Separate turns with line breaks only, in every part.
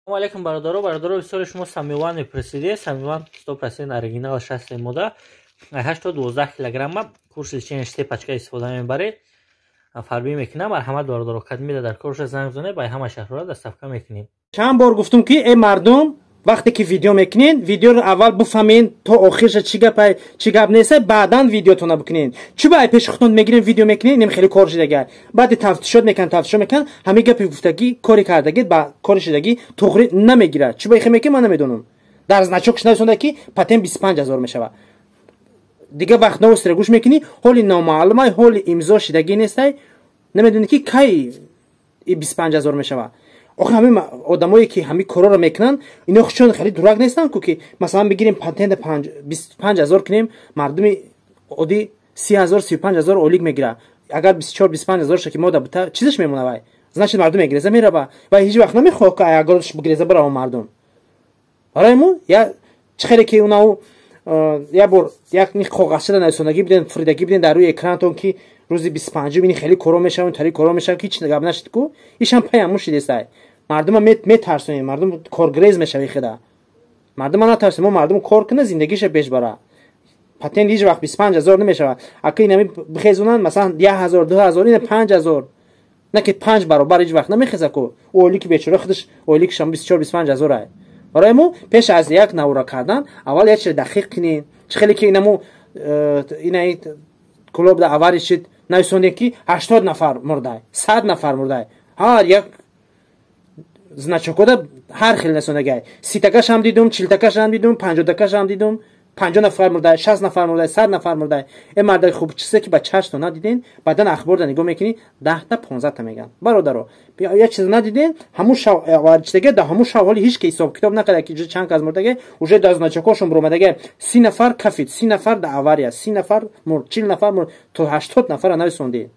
Салому алейкум, бародаро. Бародаро, бисёре шумо Самиван мепурсиде. Самиван 100% оригинал шасте мода 8 то 12 килограмма, курс лечения се пачка истифода мебаред, фарбӣ мекунам. Марҳамат, бародаро, кадмида дар корша занг зане, ба ҳама шаҳрҳоро доставка мекунем.
Чанд бор гуфтум, ки э мардум, вақте ки видео мекунен, видеоро аввал буфаҳмен то охирша, чӣ гапай, чӣ гап неста, баъдан видеотона бикунен. Чӣ ба пеши худтон мегирем, видео мекунен, инем хеле кор шидага. Баъди тафтишот мекунан, тафтишот мекунан, ҳамин гапи гуфтагӣ, кори кардагӣ ба кори шидагӣ туғри намегирад. Чӣ ба ихе мекунем, ман намедонам. Дар значок нависонда, ки патент 25 000 мешавад. Дига вақт новостиро гӯш мекунӣ, ҳоли номаълумай, ҳоли имзо шидагӣ нестай, намедонӣ, ки кай 25 000 мешавад. Охир ҳамин одамое, ки ҳамин корҳоро мекунанд, ино худшон хеле дурак нестанд ку, ки масалан бигирем, патента 25 000 кунем. Мардуми оддӣ 30 000, 35 000 ойлик мегирад. Агар 24, 25 000 ша, ки мода бута, чизаш мемона вай? Значит, мардум мегиреза мерава ва ҳеҷ вақт намехоҳад, ки агарш бигиреза барава мардум. Барои мо я чӣ хеле ки унау як бор як коғазчада нависондагӣ биден, фуридагӣ биден дар рӯи экранатон, ки рӯзи 25-ум ини хеле коро мешавад, тари коро мешавад, ки ҳеч гап нашид ку. Ишам паяму шидестай. Мардума метарсонем, мардум коргрез мешави хеда. Мардума натарсем, мо мардум кор куна, зиндагиша пеш бара. Патент ҳеҷ вақт 25 000 намешавад. Ака инами бихезонанд, масалан, 1000, 2000, ина 5000, на ки панҷ баробар ҳеҷ вақт намехеза ку. Ойлики бечора худаш ойликшам 24, 25 000 ай. Барои мо пеш аз як навора кардан аввал як чиз дақиқ кунем. Чӣ хеле ки инаму ина клуб да авария шид, нависондем, ки 80 нафар мурдай, 100 нафар мурдай. Ҳар як значокода ҳар хел насондагай. 30-такашам дидум, 40-такашам дидум, 50-такашам дидум. 50 нафар мурдай, 60 нафар мурдай, 100 нафар мурдай. Э мардаи хуб, чизе ки ба чашто надиден, баъдан ахборда нигоҳ мекунӣ, 10-та, 15-та меган. Бародаро, як чиз надиден, ҳамун шав чизеге да ҳамун шав ҳоли ҳеч ки ҳисоб китоб накарда, ки чанд кас мурдаге. Уже дар значокошон буромадаге, 30 нафар кафид, 30 нафар да авария, 30 нафар мурд, 40 нафар мурд, то 80 нафара нависондед.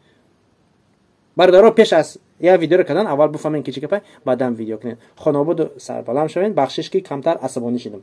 Бародаро, пеш аз як видеоро кардан аввал буфаҳмем, ки чӣ гапай, баъдан видео кунед. Хонободу сарбаланд шавед. Бахшиш, ки камтар асабонӣ шидам.